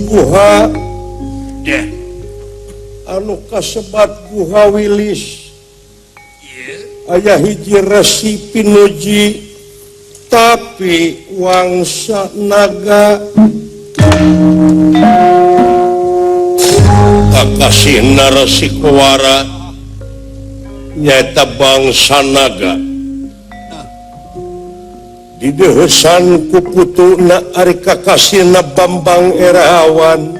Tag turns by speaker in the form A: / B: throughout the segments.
A: Guha anu kasebat Guha Wilis aya hiji resi pinuji tapi wangsa naga kakasihna Resi Kowara nyaeta bangsa naga dideuheusan ku putuna ari kakasihna Bambang Erawan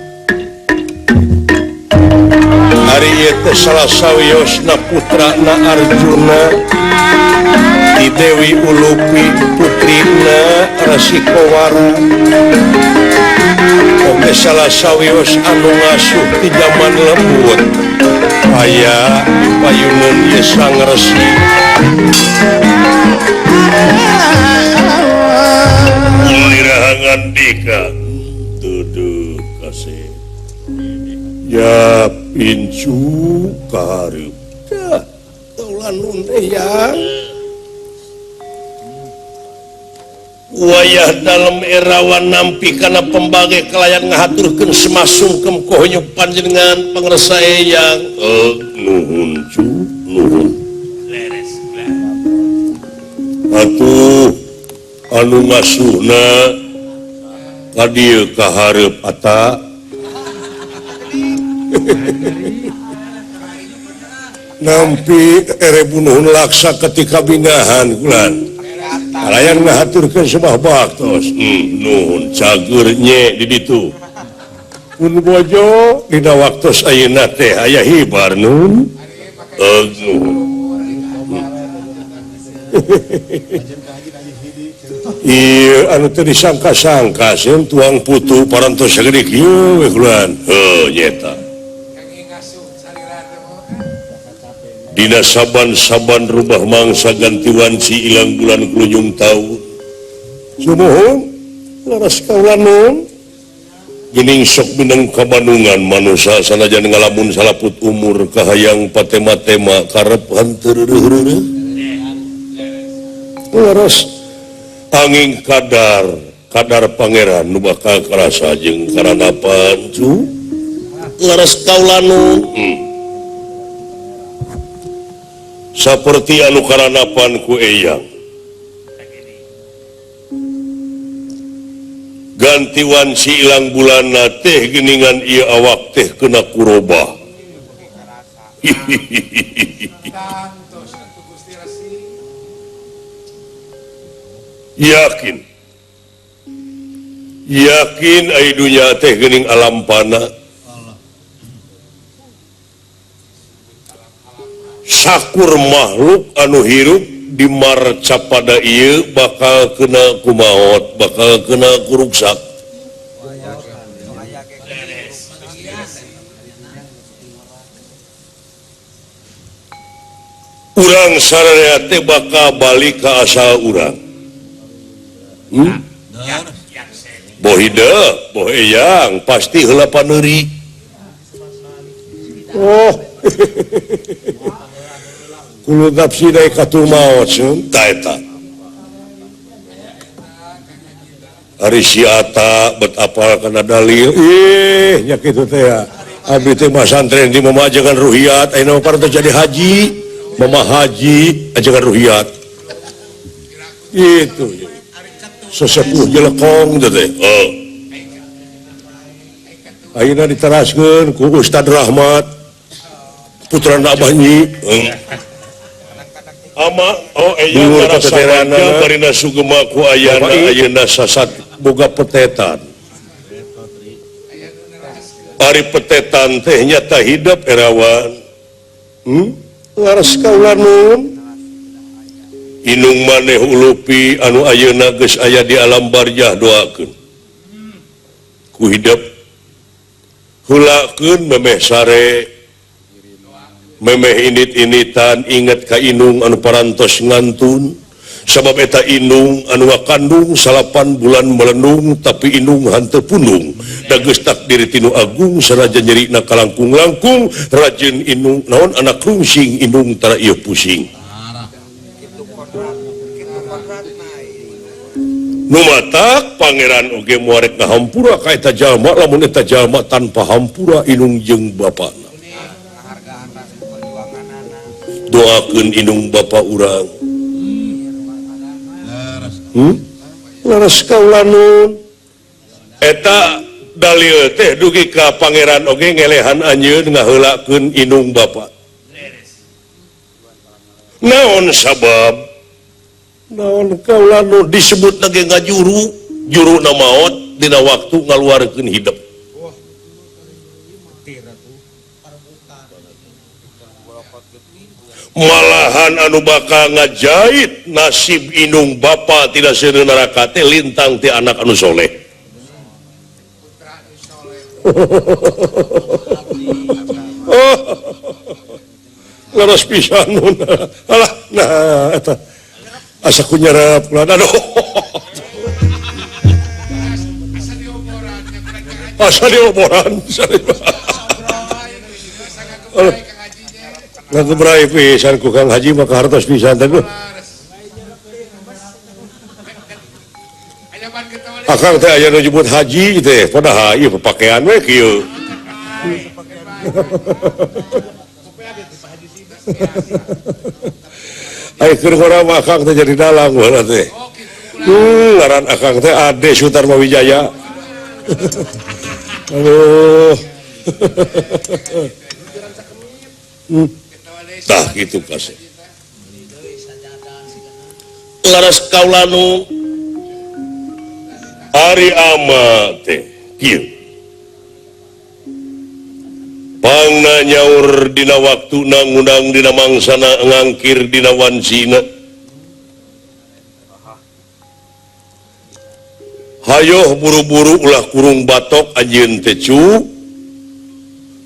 A: ari ieu teh salah sawiosna putrana Arjuna di Dewi Ulupi putrina Resi Kowara oge salah sawios anu ngasuh di zaman lembut aya payuneun ieu sang resi. Lirahangan dika tuduh kasih ya pincu karep dah taulan teh ya wayah dalam erawan nampi kana pembagai kelayan ngahaturkeun semasungkem kohonyuk panjenengan pangresa eyang nuhun cu nuhun atuh anu ngasuhna ka dieu ka hareup ata nampi ere bunuhun laksa ketika bingahan kulan kalayan ngahaturkeun sembah baktos nuhun cager nye di ditu pun bojo dina waktos ayeuna teh aya hibar nun nuhun. Iya anu teu disangka-sangka sieun tuang putu parantos sagede kieu we kulan heuh nyeta dina saban-saban rubah mangsa ganti wanci ilang bulan klunyung taun sumuhun laras kaula nun geuning sok mineng kabandungan manusa sanajan ngalamun salaput umur kahayang patema-tema karep henteu reureuh laras angin kadar kadar pangeran nu bakal karasa jeung karanapan cu laras kaula nun saperti anu karanapan ku eyang ganti wanci ilang bulanna teh geuningan ieu awak teh kena kurobah. Yakin yakin ai dunya teh geuning alam pana sakur makhluk anu hirup di marca pada ieu bakal kena kumaot bakal kena kuruksak urang sararea teh bakal balik ka asal urang. Boh hidep, boh eyang pasti heula paneuri. Oh. Kulo nafsi daikatul maut ta eta. Ari si Ata bet apal kana dalil. Ih, nya kitu teh ya. Abdi teh mah santren di mama ajakan ruhiyat, ayeuna mah parantos jadi haji, mama haji ajakan ruhiyat. Itu. Sesepuh jelekong teh. Oh. Ayeuna diteraskeun ku Ustad Rahmat putrana Abah Nyi. Ama oh eyang ngarasa barina sugema ku ayana ayeuna sasat boga petetan. Ari petetan teh nyata hidup erawan. Laras kaula nun. Inung maneh ulupi anu ayeuna geus aya di alam barzah doakeun. Ku hidup heulakeun memeh sare memeh init-initan inget ka inung anu parantos ngantun. Sabab eta inung anu ngakandung 9 bulan melenung tapi inung hanteu pundung da geus takdir tinu agung sanajan nyerina kalangkung-langkung rajin inung naon anak rungsing inung tara ieu pusing nu matak pangeran oge moal rek ngahampura ka eta jalma lamun eta jalma tanpa hampura inung jeung bapana doakeun inung bapa urang. Laras kaula nun eta dalil teh dugi ka pangeran oge ngelehan anjeun ngaheulakeun inung bapa. Naon sabab naon kaula nu disebut lagi ngajuru juruna maot dina waktu ngaluarkeun hidup. Malahan anu bakal ngajait nasib inung bapa tidak seuneu neraka teh lintang ti anak anu soleh. Laras pisan nun. Alah nah eta asa ku nyerep lah aduh. Asa dioboran. Ngagebrai pisan ku Kang Haji maka hartos pisan teh. Akang teh aya nu nyebut haji teh, padahal ieu papakean we kieu. Ai keur ngora mah akang teh jadi dalang baheula teh. Ngaran akang teh Ade Sutarma Wijaya. Aduh. Tah gitu kasih. Laras kaula nu ari ama teh kieu. Pangna nyaur dina waktuna ngundang dina mangsana ngangkir dina wancina. Hayoh buru-buru ulah kurung batok anjeun teh cu.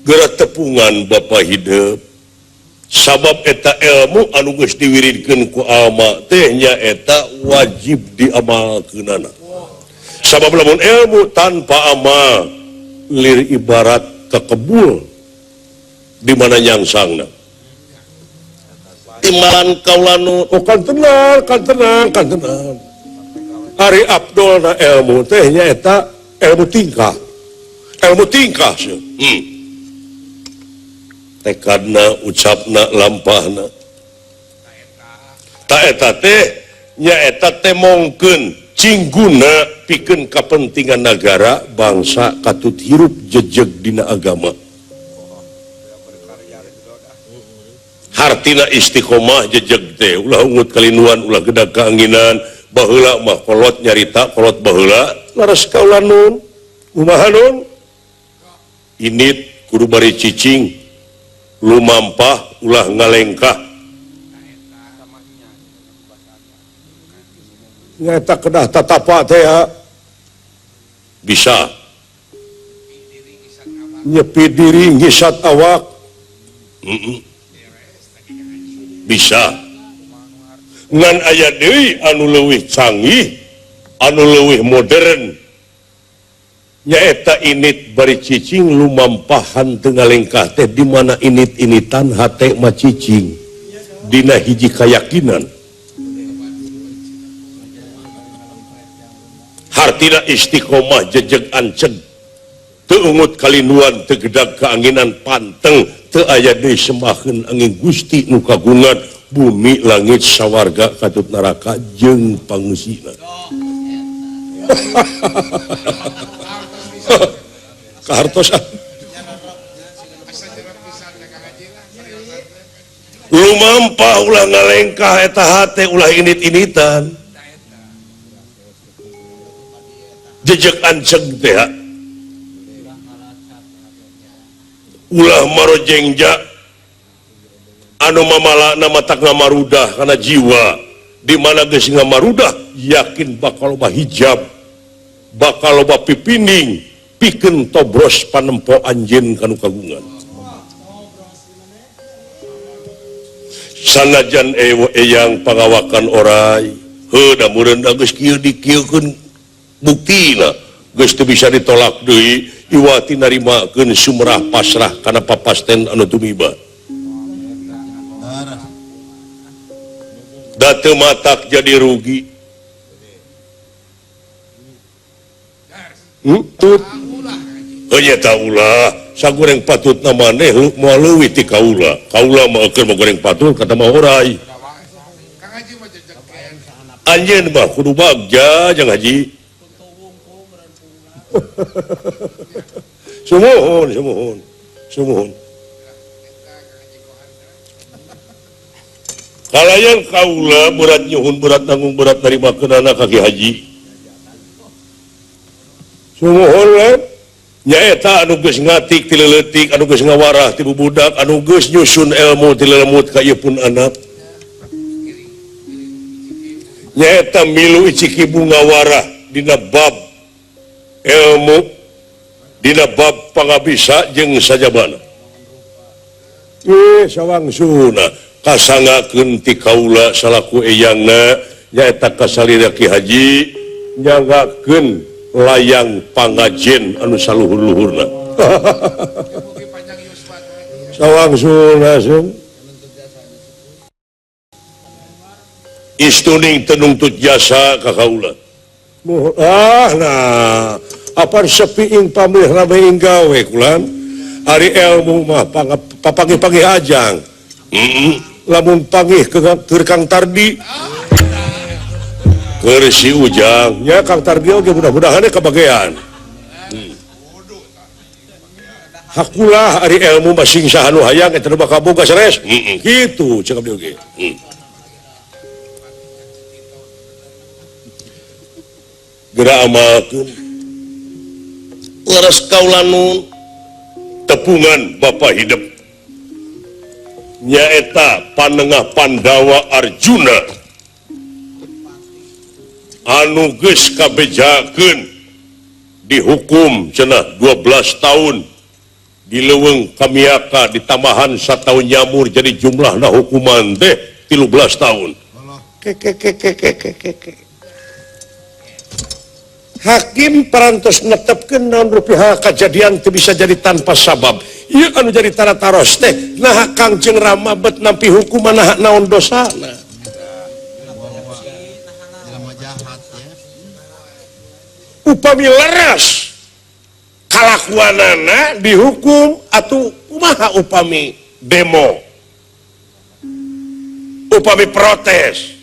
A: Geura tepungan bapa hidup. Sabab eta ilmu anu geus diwiridkeun ku alma teh nyaeta wajib diamalkeunana. Sabab lamun ilmu tanpa amal lir ibarat kekebul di mana nyangsangna. Timbalan kaula nu oh kan tenang, kan tenang, kan tenang. Ari abdolna ilmu teh nyaeta ilmu tingkah. Ilmu tingkah sih. Tekadna, ucapna, lampahna. Ta eta teh nyaeta teh mongkeun cingguna pikeun kapentingan nagara, bangsa katut hirup jejeg dina agama. Hartina istiqomah jejeg teh ulah ungut kalinuan, ulah gedag kaanginan, baheula mah kolot nyarita kolot baheula laras kaula nun. Kumaha nun? Init kudu bari cicing lumampah ulah ngalengkah nyata kedah tatapa teh ya. Bisa nyepi diri ngisat awak. Bisa ngan aya deui anu leuwih canggih anu leuwih modern nyaeta init bari cicing lumampahan teu ngalengkah teh di mana init-initan hate mah cicing dina hiji kayakinan. Hartina istiqomah jejeg anceg teu ungut kalinuan teu gedag kaanginan panteng teu aya deui semaheun angin Gusti nu kagungan bumi langit sawarga katut neraka jeung pangusina. Kahartos ah. Lumampah ulah ngalengkah eta hate ulah init-initan jejeg anceg teh. Ulah marojengja anu mamalana matak ngamarudah kana jiwa di mana geus ngamarudah yakin bakal loba hijab bakal loba pipining pikeun tobros panempo anjeun kanu kagungan. Sanajan ewo eyang pangawakan orai heuh da meureun da geus kieu dikieukeun buktina geus teu bisa ditolak deui iwati narimakeun sumrah pasrah kana papasten anu tumiba. Da teu matak jadi rugi. Tut. Heuh nya ulah sagoreng patutna maneh moal leuwih ti kaula. Kaula mah keur goreng patut kata mah orai. Anjeun mah kudu bagja jang haji. Sumuhun, sumuhun, sumuhun. Kalayan kaula berat nyuhun berat tanggung berat narima kenana kaki haji. Sumuhun lah. Nyaeta anu geus ngatik ti leutik, anu geus ngawarah ti bubudak, anu geus nyusun ilmu ti lelemut ka ieu pun anak. Nyaeta milu iciki bunga warah dina bab ilmu dina bab pangabisa jeung sajabana. Sawangsuna kasangakeun ti kaula salaku eyangna nyaeta kasalira Ki Haji nyanggakeun layang pangajen anu saluhur-luhurna. Sawangsuna sung istuning tenungtut jasa ka kaula. Ah nah apar sepi ing pamrih rame ing gawe kulan ari ilmu mah papanggih-panggih ajang. Lamun panggih keur Kang Tardi keur si Ujang nya Kang Tardi oge mudah-mudahan kabagean. Hakulah ari ilmu mah sing saha nu hayang eta nu bakal boga sanes. Kitu cek abdi oge. Geura amalkeun leres kaula nun tepungan Bapak hidup nyaeta panengah Pandawa Arjuna anu geus kabejakeun dihukum cenah 12 tahun di leuweung Kamiaka ditambahan 1 tahun nyamur jadi jumlahna hukuman teh 13 tahun. Hakim parantos netepkeun naon rupiah kajadian teu bisa jadi tanpa sabab. Ieu anu jadi tarataros teh naha Kangjeng Rama bet nampi hukuman naha naon dosana. Upami leres kalakuanana dihukum atuh kumaha upami demo, upami protes.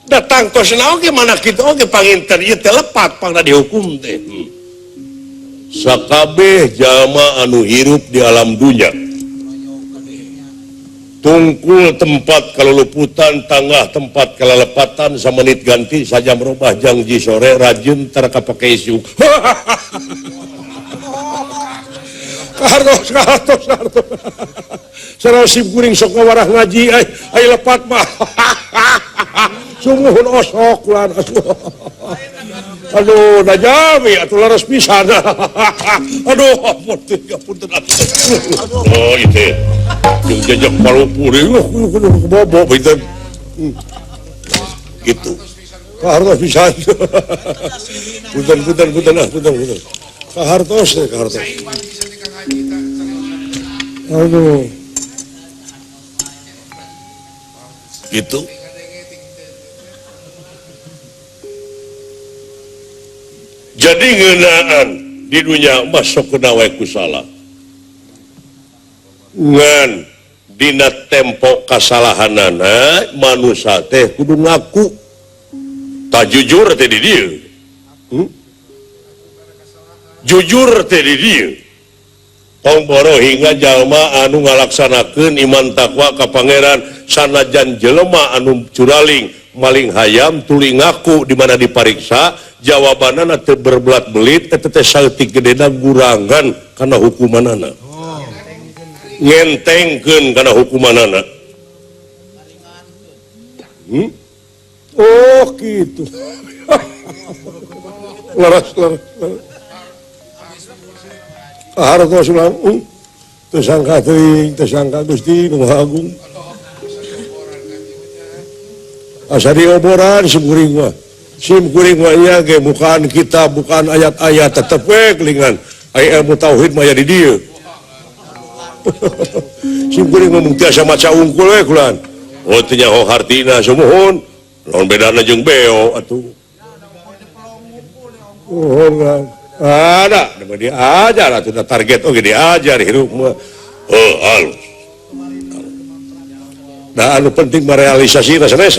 A: Datang tosna oge mana kitu oge panginten ieu teh lepat pangna dihukum teh. Sakabeh jalma anu hirup di alam dunya tungkul tempat kaluluputan tangah tempat kalalepatan samenit ganti sajam robah jangji sore rajin tara kapake isuk. Kartos kartos kartos. Sarosip kuring sok ngawarah ngaji ai lepat mah. Sungguhun osok lan aduh najami atuh leres pisan. Aduh ampun ampun atuh. Oh itu jeung jejak palupuri kudu bobo beuteung gitu. Kahartos pisan. Punten punten punten punten punten. Kahartos teh kahartos. Aduh. Gitu. Jadi ngeunaan di dunia mah sok kena wae ku salah. Ngan dina tempo kasalahanana manusia teh kudu ngaku. Tak jujur teh di dieu. Jujur teh di dieu. Tong boro hingga jalma anu ngalaksanakeun iman takwa ka pangeran sanajan jelema anu curaling maling hayam tuli ngaku di mana dipariksa jawabanana teu berbelat-belit eta teh saeutik gedena gurangan kana hukumanana. Ngentengkeun kana hukumanana. Hmm? Oh gitu. Laras laras. Hartos ulang. Tersangka teuing, tersangka Gusti Nu Maha Agung. Asa dioboran sim kuring mah. Sim kuring mah ieu ge bukan kitab, bukan ayat-ayat, tetep we kelingan. Aya ilmu tauhid mah aya di dieu. Sim kuring mah mung tiasa maca unggul we kulan. Oh teu nyaho hartina sumuhun. Lamun bedana jeung beo atuh. Oh, ada, diajar atuh da target oge diajar hirup mah. Oh, halus. Nah, anu penting mah realisasi sanes.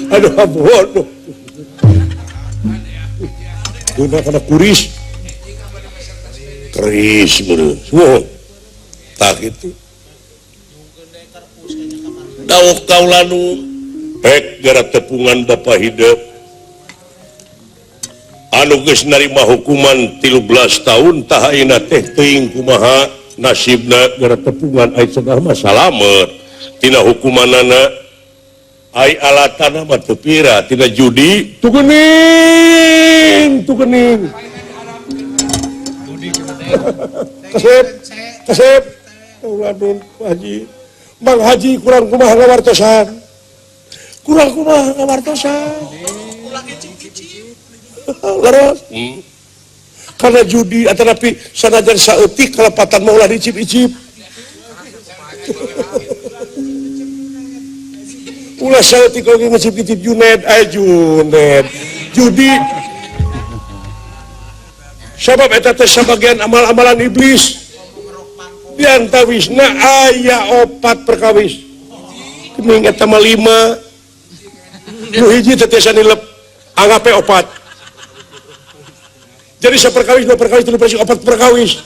A: Aduh, ampun. Guna kana kuris. Keris meureun. Sumuhun. Tah kitu. Dawuh kaulanu pek gara tepungan Bapak hidup. Anu geus narima hukuman 13 tahun tah ayeuna teh teuing kumaha nasibna gara tepungan ai cenah mah salamet tina hukumanana ai alatana mah teu pira tina judi tu geuning tu geuning kasep kasep uladun Haji Mang Haji kurang kumaha ngawartosan kurang kumaha ngawartosan leres. Karena judi atanapi sanajan saeutik kalepatan mah ulah dicip-icip. Ulah saeutik oge ngicip-icip Juned, ay Juned. Judi. Sabab eta teh sabagian amal-amalan iblis. Di antawisna aya 4 perkawis. Geuning eta mah 5. Nu hiji teh tiasa nilep anggape 4. Jadi saperkawis, dua perkawis, tilu perkawis, opat perkawis.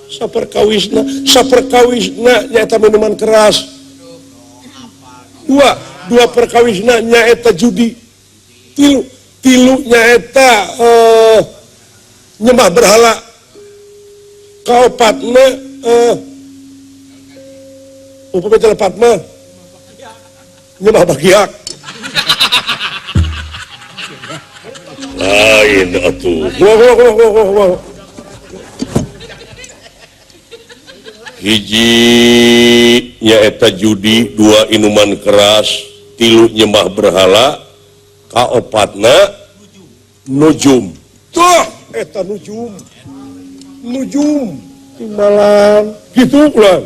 A: Saperkawisna, saperkawisna nyaeta minuman keras. Dua perkawisna nyaeta judi. Tilu, tilu nyaeta nyembah berhala. Kaopatna upami telepat mah nyembah bagiak. Lain atuh. Wah. Hiji nyaeta judi, dua inuman keras, tilu nyembah berhala, kaopatna nujum. Tuh eta nujum. Nujum timbalan kitu ulah.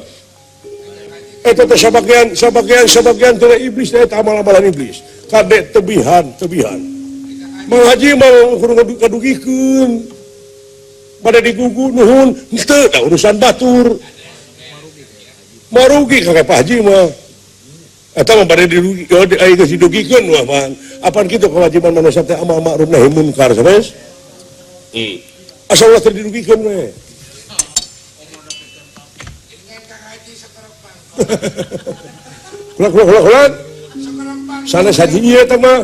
A: Eta teh sabagian teh iblis eta amal-amalan iblis. Kade tebihan. Mang Haji mau kudu kadugikeun. Bade digugu nuhun, henteu da urusan batur. Marugi ka Pak Haji mah. Eta mah bade dirugi, ai geus didugikeun mah mah. Apan kitu kewajiban manusia teh amal ma'ruf nahi munkar sanes? Asal ulah teu didugikeun we. Kulak. Sanes haji ieu teh mah.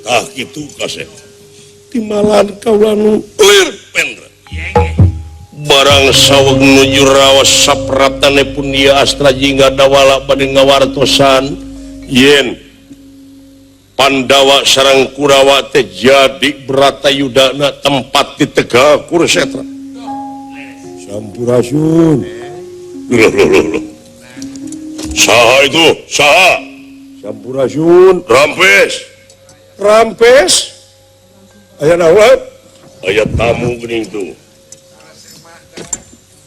A: Tah kitu kasep. Timalan kaula nu lir pendra. Barang saweg nuju raos sapraptane pun dia astra jingga dawala bade ngawartosan yen Pandawa sareng Kurawa teh jadi Bratayudana tempat di Tegal Kurusetra. Sampurasun. Loh. Saha itu? Saha? Sampurasun. Rampes. Rampes aya naon? Aya tamu geuning tuh.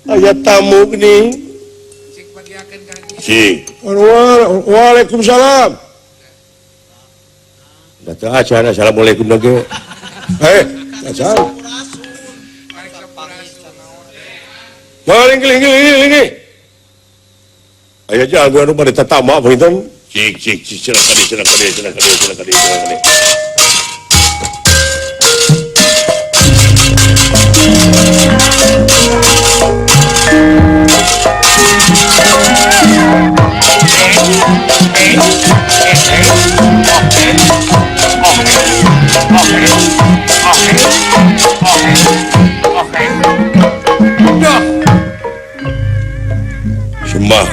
A: Aya tamu geuning. Cik. Waalaikumsalam. Datang acara assalamualaikum lagi. Acara. Maling geling. Aya jago anu bade tatama panginten. Cik cik cik silakan silakan.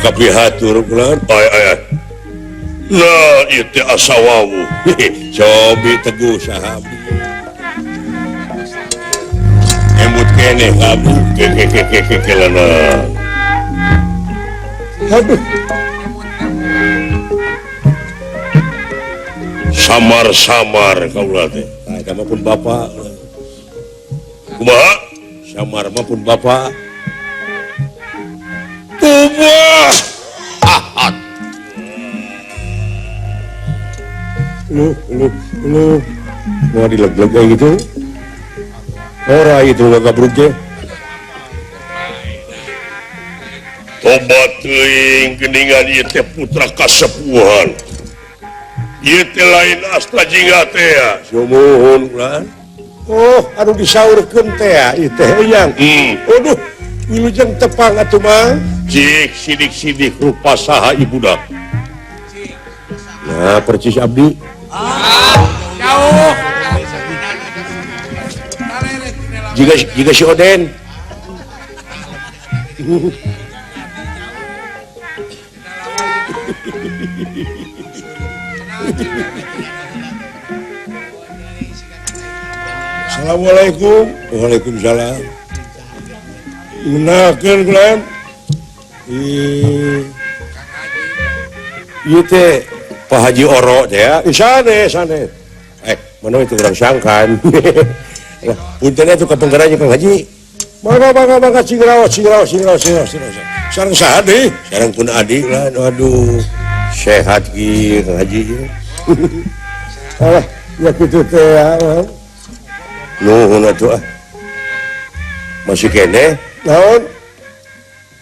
A: kapihatur ulah ay ay. Nah ieu teh asa wawuh. Cobi teguh saha abdi. Emut keneh abdi kekekekekelana. Aduh. Samar-samar kaula teh. Tah eta mah pun bapak. Kumaha? Samar mah pun bapak. Kumaha? Lu lu mau dileg-leg kayak gitu. Ora itu gak teh. Tobat teuing geuningan ieu teh putra kasepuhan. Ieu teh lain Astra Jingga teh ya. Sumuhun ulah. Oh, anu disaurkeun teh ieu teh eyang. Aduh, wilujeng tepang atuh mah. Cik sidik-sidik rupa saha ibunda. Nah, percis abdi.
B: Ah, jauh.
A: Jika si Oden. Assalamualaikum. Waalaikumsalam. Menakeun kalian. Ieu teh Pak Haji Oro teh ya. Sane sane. Mana itu urang sangkan. Lah, punten atuh ka penggerannya Kang Haji. Mangga mangga mangga cing raos cing raos cing raos cing raos. Sareng saha deui? Sareng pun adi lah. Aduh. Sehat ki Kang Haji. Alah, ya kitu teh. Nuhun atuh ah. Masih keneh naon?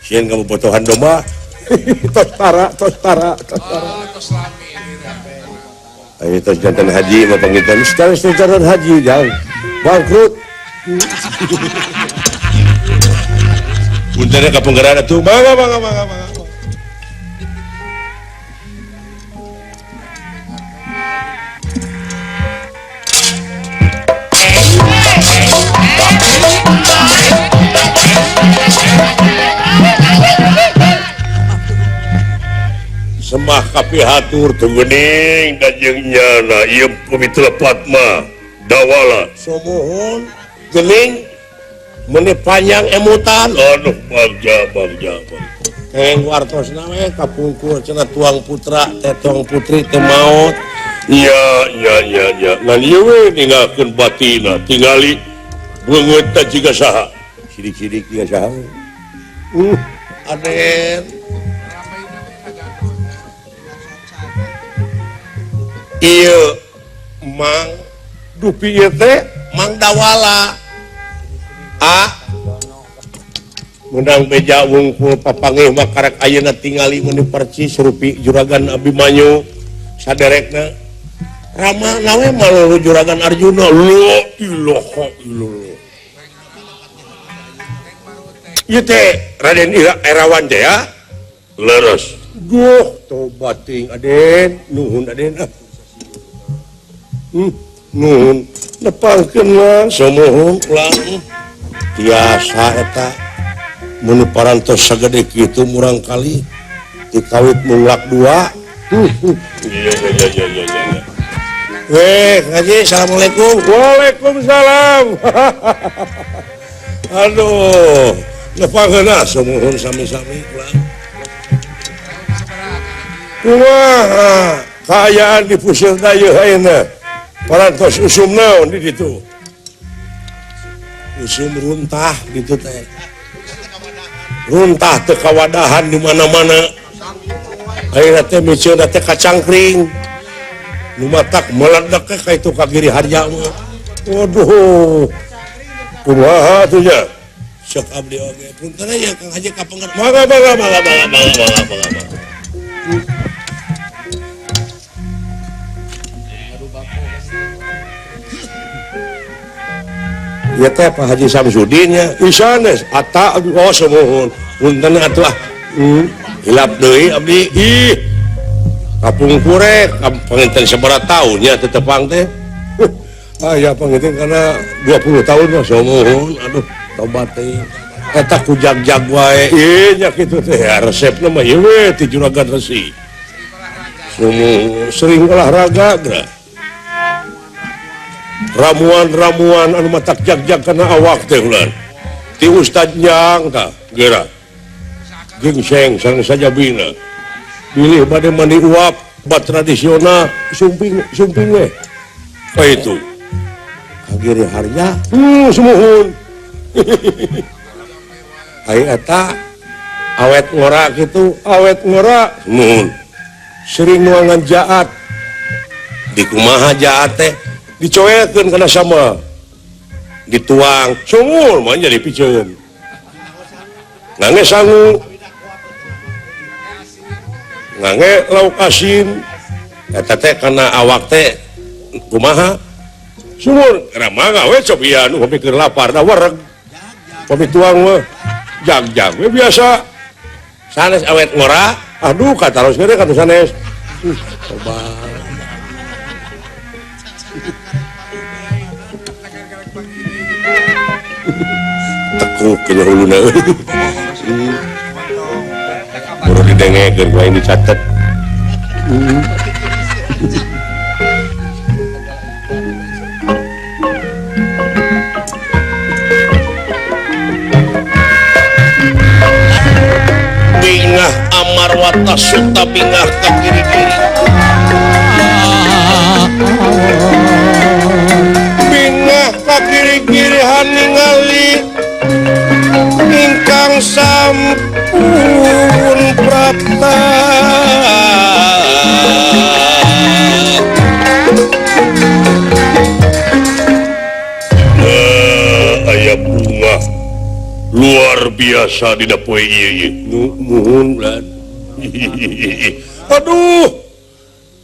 A: Sieun kamu potohan domba. Tos tara, tos tara, tos tara.
B: Oh, tos lami.
A: Ayo tos jantan haji mah pangitan. Sekarang jantan haji jang. Bangkrut. Punten ka penggeran atuh. Mangga mangga mangga mangga. Semah kapihatur teu geuning da jeung nyana ieu pamitra Fatma Dawala. Sumuhun geuning meuni panjang emutan. Aduh bagja bagja. Keng wartosna we kapungkur cenah tuang putra teh tuang putri teu maot. Ya ya ya ya. Ngan ieu we ninggalkeun batina tingali beungeut teh jiga saha. Sidik-sidik jiga saha. Aden. Ieu Mang Dupi ieu teh Mang Dawala. A menang beja wungkul papangih mah karek ayeuna tingali meuni percis rupi juragan Abimanyu saderekna. Rama nawe malu juragan Arjuna. La ilaha illallah. Ieu teh Raden Irawan teh ya. Leres. Duh tobat ting Aden, nuhun Aden. Nuhun nepangkeun lah sumuhun ulah tiasa eta mun parantos sagede kitu murang kali dikawit mulak dua. Iya iya iya iya iya. Weh, Haji, assalamualaikum. Waalaikumsalam. Aduh, nepangkeun ah sumuhun sami-sami ulah. Kumaha kaayaan di pusirna ieu ayeuna? Parantos usum naon di ditu? Usum runtah gitu teh. Runtah teu kawadahan di mana-mana. Ayeuna teh miceuna teh kacangkring. Nu matak meledak ka itu ka Giri Harja mah. Waduh. Kumaha atuh nya? Sok abdi oge. Punten aya Kang Haji ka pengger. Mangga mangga mangga mangga mangga mangga mangga. Ya teh Pak Haji Samsudin nya isanes ata oh sumuhun punten atuh ah. Hilap deui abdi ih kapungkurek panginten sabaraha taun nya teu tepang teh. Ah ya panginten kana 20 tahun mah sumuhun aduh tobat teh. Eta ku jag-jag wae ieu nya kitu teh resepna mah ieu we ti Juragan Resi. Sering olahraga geura. Ramuan-ramuan anu matak jag-jag kana awak teh ulah. Ti Ustad Nyang tah geura. Gingseng sareng sajabina. Bilih bade mandi uap bat tradisional sumping sumping we. Ka itu. Kagiri harya sumuhun. Ai eta awet ngora kitu, awet ngora sumuhun. Sering nuangan jaat. Di kumaha jaat teh dicoekeun kana sama. Dituang sumur mah jadi piceun. Ngange sangu. Ngange lauk asin. Eta teh kana awak teh kumaha? Sumur ramanga we cobian upami keur lapar da wareg. Upami tuang mah jag-jag we biasa. Sanes awet ngora, aduh kataros gede kata sanes. Coba. Tekuk ke huluna. Baru didengekeun ku aing dicatet. Bingah Amarwata Suta bingah ka kiri-kiri. Bingah ka kiri-kiri haningali ingkang sampun prapta. Aya bunga luar biasa dina poe ieu nuhun lan. Aduh,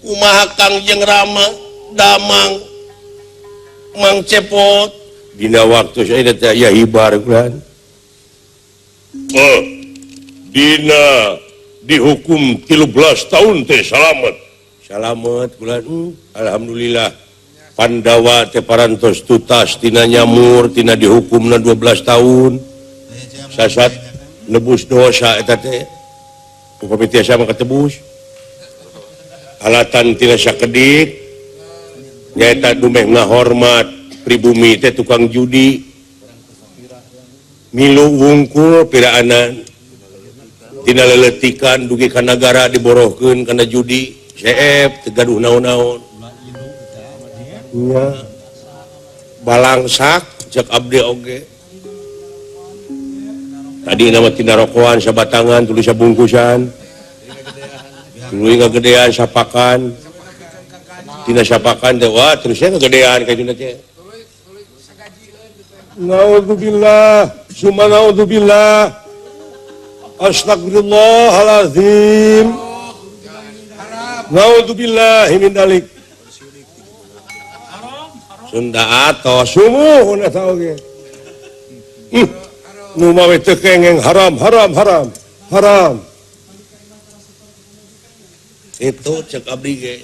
A: kumaha Kangjeng Rama Damang Mang Cepot dina waktu saya teh aya hibar lan. Oh, dina dihukum 13 tahun teh salamet. Salamet kula. Alhamdulillah. Pandawa teh parantos tutas tina nyamur tina dihukumna 12 tahun. Sasat nebus dosa eta teh. Upami tiasa mah katebus. Alatan tina sakedik nyaeta dumeh ngahormat pribumi teh tukang judi. Milu wungkul piraanan tina leletikan dugi ka nagara diborohkeun kana judi seep teu gaduh naon-naon. Nya balangsak cek abdi oge. Tadi nama tina rokokan sabatangan tuluy sabungkusan. Tuluy ngagedean sapakan. Tina sapakan teh wah terusnya ngagedean ka dina teh. Naudzubillah, summa naudzubillah. Astagfirullahalazim. Naudzubillahi min dzalik. Sunda atos sumuhun eta oge. Nu mawe teu kengeng haram haram haram haram. Itu cek abdi ge.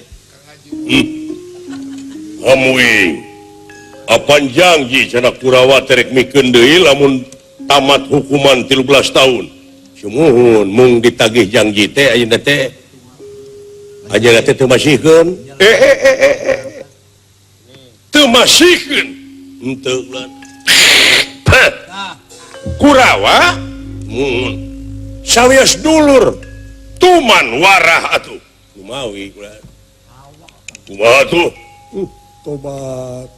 A: Hamuing. Apan janji cenah Kurawa terek mikeun deui lamun tamat hukuman 13 tahun. Sumuhun mung ditagih janji teh ayeuna teh. Ayeuna teh teu masihkeun. Teu masihkeun. Henteu ulah. Kurawa mun sawios dulur tuman warah atuh. Kumawi kula. Kumaha tuh? Tobat.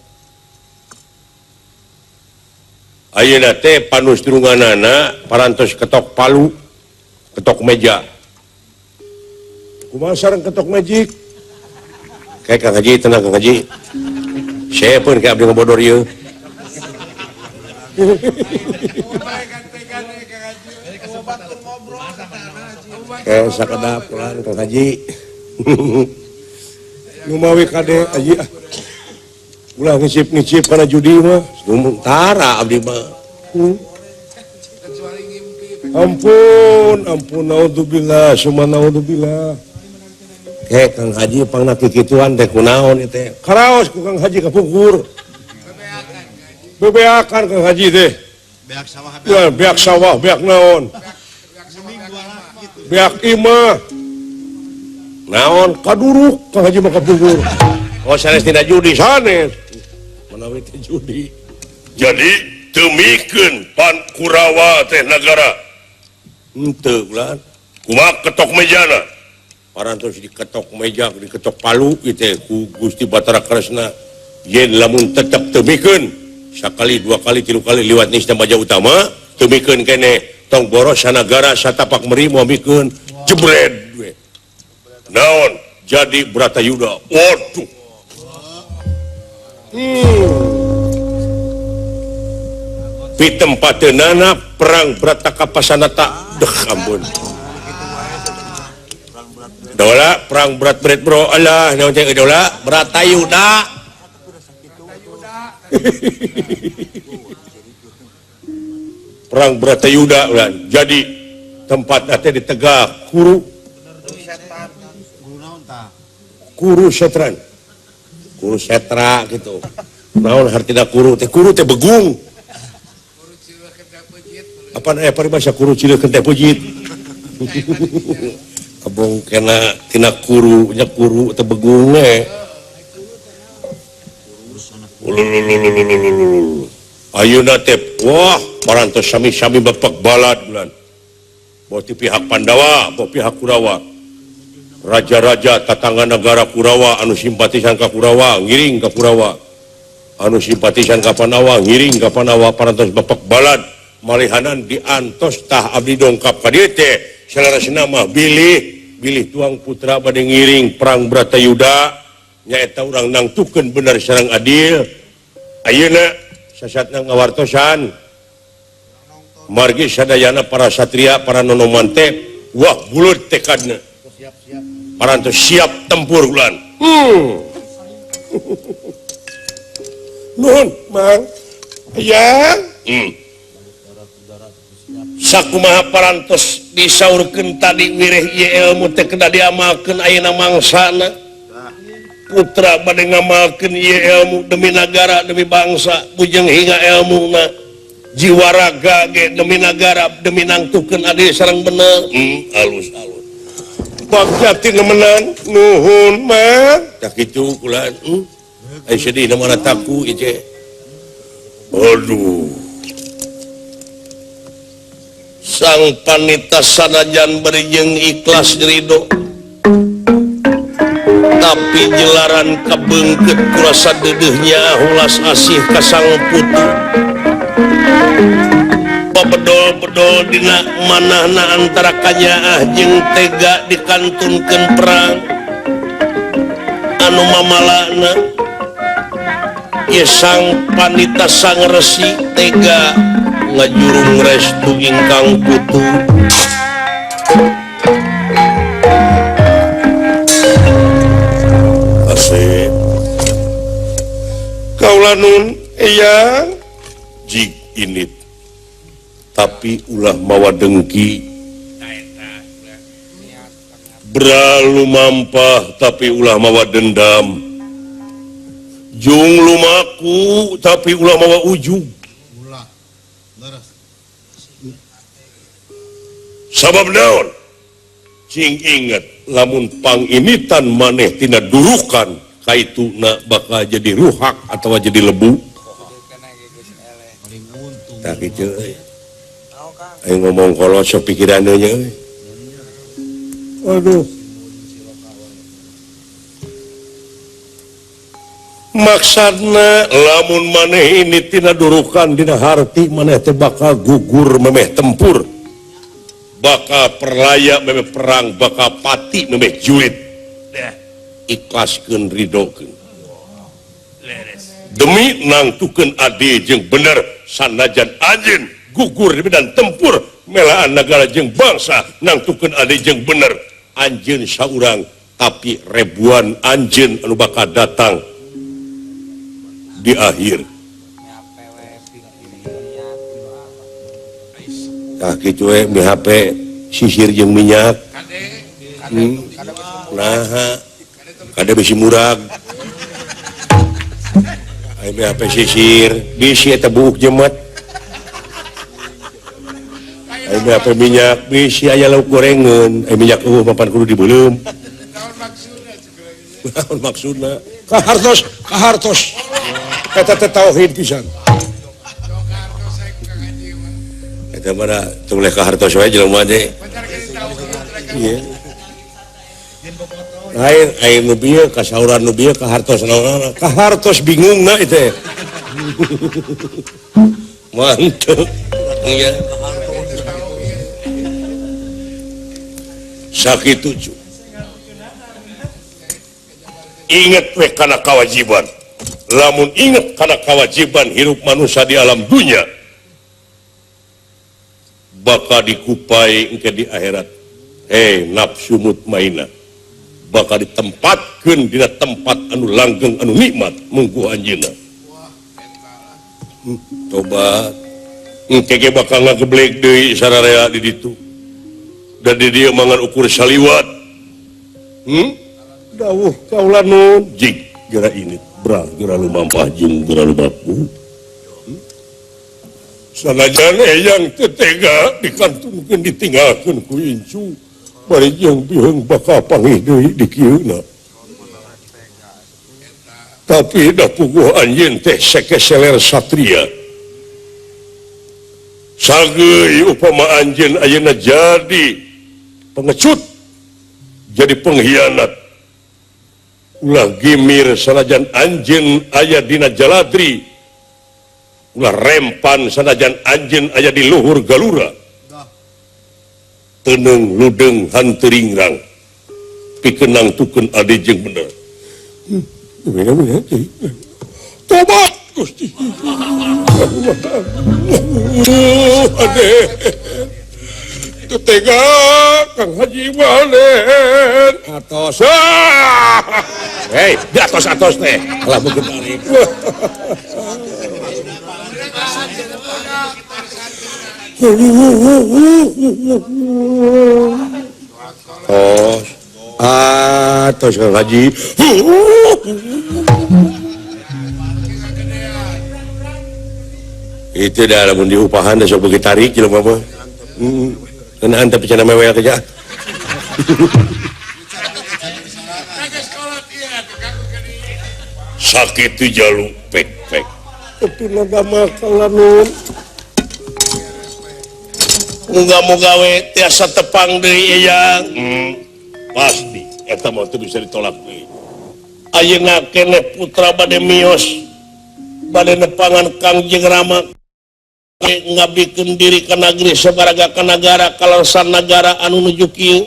A: Ayeuna teh panustrunganana parantos ketok palu, ketok meja. Kumaha sareng ketok magic? Kayak Kang Haji tenang Kang Haji. Saya pun kayak abdi ngabodor ieu. Kayak sakedap pulang Kang Haji. Numawi kade haji ah. Ulah ngicip-ngicip kana judi mah. Tara abdi mah. Ampun, ampun naudzubillah, summa naudzubillah. Kayak Kang Haji pangna kikituan teh kunaon ieu teh. Karaos ku Kang Haji kapungkur. Bebeakan Kang Haji teh. Beak sawah, beak sawah, beak naon. Beak imah. Naon kaduruk Kang Haji mah kapungkur. Oh sanes tidak judi sanes. Menawi teh judi. Jadi teu mikeun pan Kurawa teh nagara. Henteu ulah. Kumaha ketok mejana? Parantos diketok meja, diketok palu ieu teh ku Gusti Batara Kresna. Yen lamun tetep teu mikeun sakali dua kali tilu kali liwat nista baja utama teu mikeun keneh tong boros sanagara satapak meri moal mikeun jebred we. Naon jadi Bratayuda. Waduh. Pitempateunana perang Bratakapasanata. Deh ampun. Dola perang berat berat bro alah naon teh dola Bratayuda. Perang Bratayuda ulah. Jadi tempatna teh di Tegak Kuru. Kuru setran. Kuru setra gitu. Naon hartina kuru teh? Kuru teh begung. Apa aya paribasa kuru cileuk teh pujit. Abong kena tina kuru nya kuru teh begung we. Ayeuna teh wah parantos sami-sami bapak balad bulan. Bawa ti pihak Pandawa, bawa pihak Kurawa. Raja-raja tatangga negara Kurawa anu simpatisan ka Kurawa ngiring ka Kurawa, anu simpatisan ka Pandawa ngiring ka Pandawa parantos bapak balad malihanan diantos tah abdi dongkap ka dieu teh salarasna mah bilih bilih tuang putra bade ngiring perang Bratayuda nyaeta urang nangtukeun bener sareng adil. Ayeuna sasatna ngawartosan margi sadayana para satria para nonoman teh wah bulut tekadna. Parantos siap tempur ulan. Nuhun, Mang. Ayang. Sakumaha parantos disaurkeun tadi wireh ieu ilmu teh kedah diamalkeun ayeuna mangsana. Putra bade ngamalkeun ieu ilmu demi nagara, demi bangsa, bujeng hingga ilmuna. Jiwa raga ge demi nagara, demi nangtukeun adil sareng bener. Alus-alus. Bagja nemenan nuhun mah tak kitu kula ai sedih mana taku ieu. Aduh. Sang panita sanajan beri jeung ikhlas ridho tapi jelaran kabeungkeut kurasa deudeuhnya ulas asih ka sang putu. Bedol-bedol dina manahna antara kanyaah jeung tega dikantunkeun perang anu mamalana ieu sang panita sang resi tega ngajurung restu ingkang putu. Asep kaula nun eyang jig init tapi ulah mawa dengki beralu mampah tapi ulah mawa dendam jung lumaku tapi ulah mawa ujug sabab naon cing inget lamun panginitan maneh tina durukan kaituna bakal jadi ruhak atau jadi lebu. Tak kitu euy. Ayo ngomong kolot sok pikirannya euy. Aduh. Maksudna lamun maneh ini tina durukan dina harti maneh teh bakal gugur memeh tempur. Bakal perlaya memeh perang, bakal pati memeh juit. Ikhlaskeun ridokeun. Demi nangtukeun adil jeung bener sanajan anjeun gugur di medan tempur melaan negara jeung bangsa nangtukeun adil jeung bener anjeun saurang tapi ribuan anjeun anu bakal datang di akhir. Tah kitu we BHP sisir jeung minyak. Naha kade bisi murag. Aya BHP sisir bisi eta buuk jemet. Ai apa minyak bisi aya lauk gorengan, ai minyak eueuh papan kudu dibeuleum. Naon maksudna? Kahartos, kahartos. Eta teh tauhid pisan. Eta mah da teu boleh kahartos wae jelema teh. Ieu. Lain ai nu bieu kasauran nu bieu kahartos naon? Kahartos bingungna ieu teh. Mantep. Iya. Sakitu cu. Ingat we kana kewajiban. Lamun ingat kana kewajiban hirup manusia di alam dunia, bakal dikupai engke di akhirat. Hei nafsu mutmainah bakal ditempatkeun dina tempat anu langgeng anu nikmat mungguh anjeunna. Tobat engke ge bakal ngageblek deui sararea di ditu. Dan di dieu mangan ukur saliwat. Dawuh kaula nun jig geura init brah geura lumampah jeung geura lumaku. Sanajan eyang teu tega dikantunkeun ditinggalkeun ku incu bari jeung biheung bakal panggih deui di kieuna. Tapi da puguh anjeun teh sekeseler satria. Sageui upama anjeun ayeuna jadi pengecut, jadi pengkhianat. Ulah gimir sanajan anjeun aya dina jaladri, ulah rempan sanajan anjeun aya di luhur galura. Teneung ludeng hanteuringrang pikeun nangtukeun adi jeung bener. Tobat Gusti. Ade teu tega Kang Haji Malen atos. Hei, di atos-atos teh. Kalah meukeun tarik. Tos. Atos Kang Haji. Itu dah lamun diupahan dah sok beuki tarik jelema mah. Ngeunaan tapi cenah mewel teh. Sakitu jalu pek-pek. Teu mah kalanun. Muga-muga we tiasa tepang deui eyang. Pasti eta mah teu bisa ditolak deui. Ayeuna keneh putra bade mios bade nepangan Kangjeng Rama ngabdikeun diri ka nagri sabaraga ka nagara kalarsan nagara anu nuju kieu.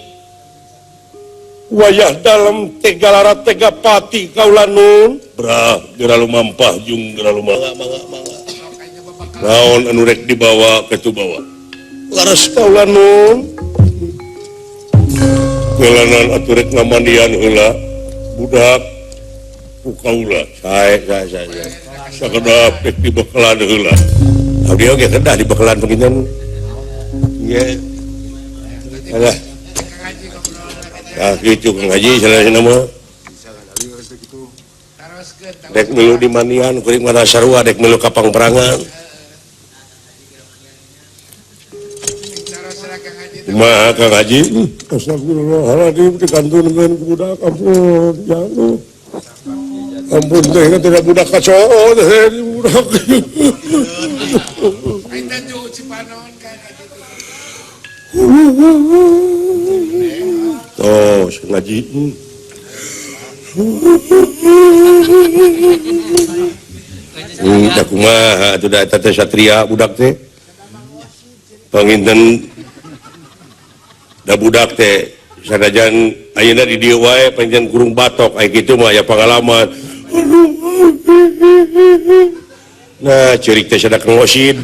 A: Wayah dalem tegalara tega pati kaula nun. Brah geura lumampah jeung geura lumampah. Naon anu rek dibawa kitu bawa. Laras kaula nun. Gelanan atuh rek ngamandian heula budak ku kaula. Sae sae sae. Sakedap rek dibekelan heula. Abdi oge kedah dibekelan panginten. Nggih. Alah. Tah kitu Kang Haji salahna mah. Dek milu di mandian kuring mah sarua dek milu ka pangperangan. Kumaha Kang Haji? Astagfirullahaladzim dikantunkeun ku budak ampun ya Allah. Ampun teh tidak budak kacau teh budak. Tos ngaji. Da kumaha atuh da eta teh satria budak teh. Panginten da budak teh sanajan ayeuna di dieu wae panginten kurung batok aya kitu mah aya pangalaman. Nah, ceurik teh sada kengosin.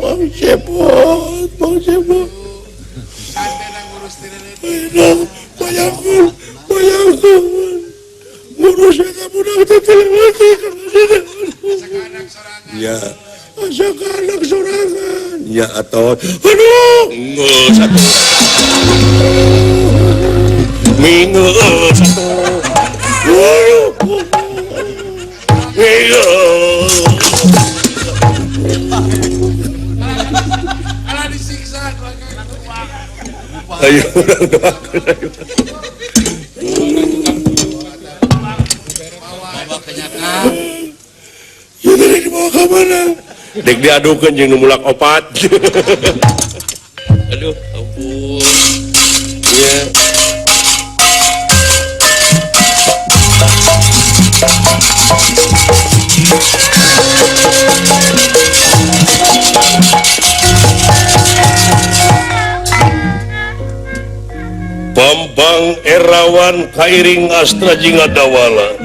A: Bang Cepot, Bang Cepot. Bayangkan, bayangkan. Ngurus eta budak teh leutik. Ya, asa ka anak sorangan. Ya atau aduh, geus atuh. Minggu satu. Minggu. Ayo urang doakeun ayo. Ya tadi dibawa ka mana? Dek diadukeun jeung nu mulak opat.
C: Aduh, ampun.
A: Iya. Bambang Erawan kairing Astra jeung Adawala.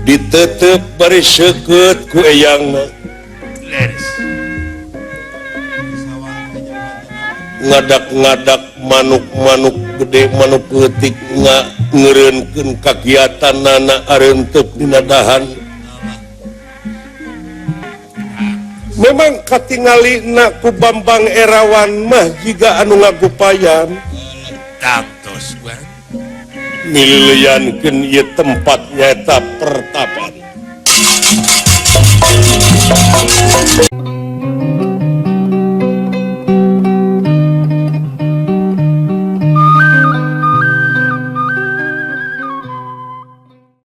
A: Ditetep bari seukeut ku eyangna. Ngadak-ngadak manuk-manuk gede manuk leutik ngeureunkeun kagiatanana arenteup dina dahan. Memang katingalina ku Bambang Erawan mah jiga anu ngagupayan.
B: Tantos
A: mililiankeun ieu tempat nyaeta pertapan.